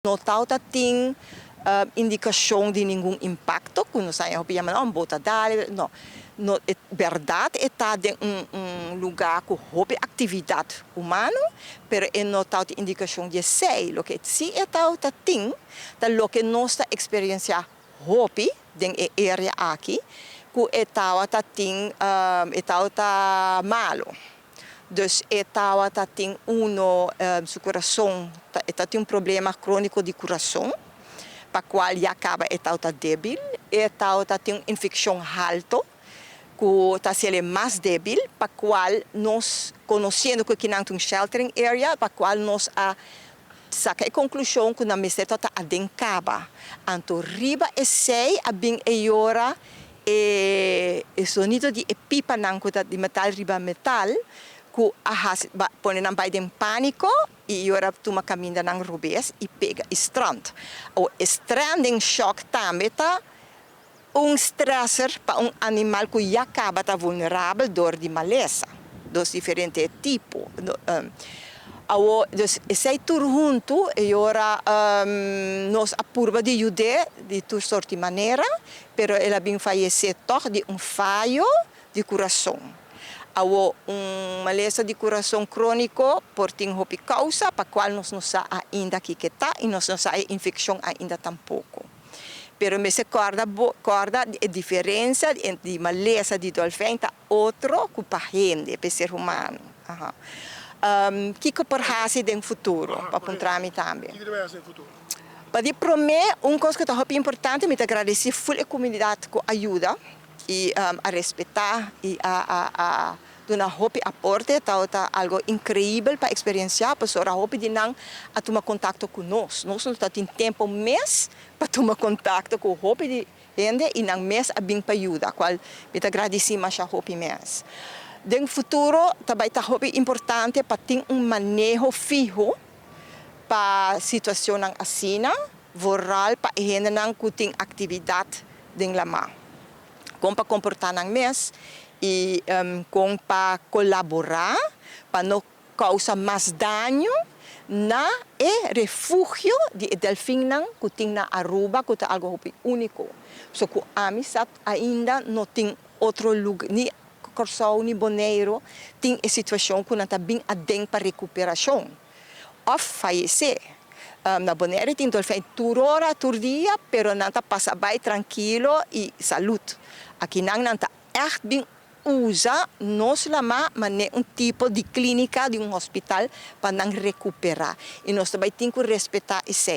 No tabatin indikashon di ningun impakto, ku nos a yama un boto a dal, no. No, e berdat e ta den un lugá ku hopi aktividat humano, pero e no tabatin indikashon di esei. Loke si e tabatin, ta loke nos ta eksperensiá hopi den e area aki, ku e tabatin e tabata malu. Dus e tabatin su kurason, e tin un problema króniko di kurason, pa kual ya kaba e tabata débil, e tabatin un infekshon haltu, ku ta hasié mas débil, pa kual nos, konosiendo ku aki ta un sheltering area, pa kual nos a saka e konklushon ku nan mester ta aden kaba. Anto riba esei a bin e ora e sonido di e pipanan ku di metal riba metal, ku a pone nan bai den pániko i ora tuma kamindanan robes i pega i strand. O stranding shock tambe ta un stressor pa un animal ku ya kaba ta vulnerabel dor di malesa, dos diferente tipo. Awo, dus esei tur huntu e ora nos a purba di yud'é di tur sorto di manera, pero el a bin fayesé toch di un fayo di kurason. Awo, un malesa di kurason króniko por tin hopi kousa, pa kual nos no sa ainda kiko ta i nos no sa e infekshon ainda tampoko. Pero mester kòrda kòrda e diferensia di malesa di dolfijn ta otro ku pa hende, pa ser humano. Aha. Kiko por hasi den futuro, pa puntra mi tambe. Kiko ta bai hasi den futuro? Pa di promé, un kos ku ta hopi importante, mi ta gradisí full e komunidat ku a yuda i a respetá i a duna hopi aporte, ta algu inkreibel pa eksperensiá, pasobra hopi di nan a tuma kontakto ku nos. Nos no tin tempu mes pa tuma kontakto ku hopi di hende i nan mes a bin pa yuda, kual mi ta gradisí masha hopi mes. Den futuro tambe ta hopi importante pa tin un maneho fiho pa situashonnan asina, vooral pa hendenan ku tin aktividat den laman. Kon pa komportá nan mes i kon pa kolaborá pa no kousa mas daño na e refugio di delfinnan ku tin na Aruba, ku ta algu hopi úniko. So ku ami sa ainda no tin otro lugá, ni Kòrsou ni Boneiru tin e situashon ku nan ta bin aden pa rekuperashon òf fayesé. Na Boneiru tin dolfijn tur ora, tur dia, pero nan ta pasa bai trankil i salú. Aki nan nan ta echt bin usa nos laman manera un tipo di klínika di un hospital pa nan rekuperá. I nos tambe tin ku respetá esei.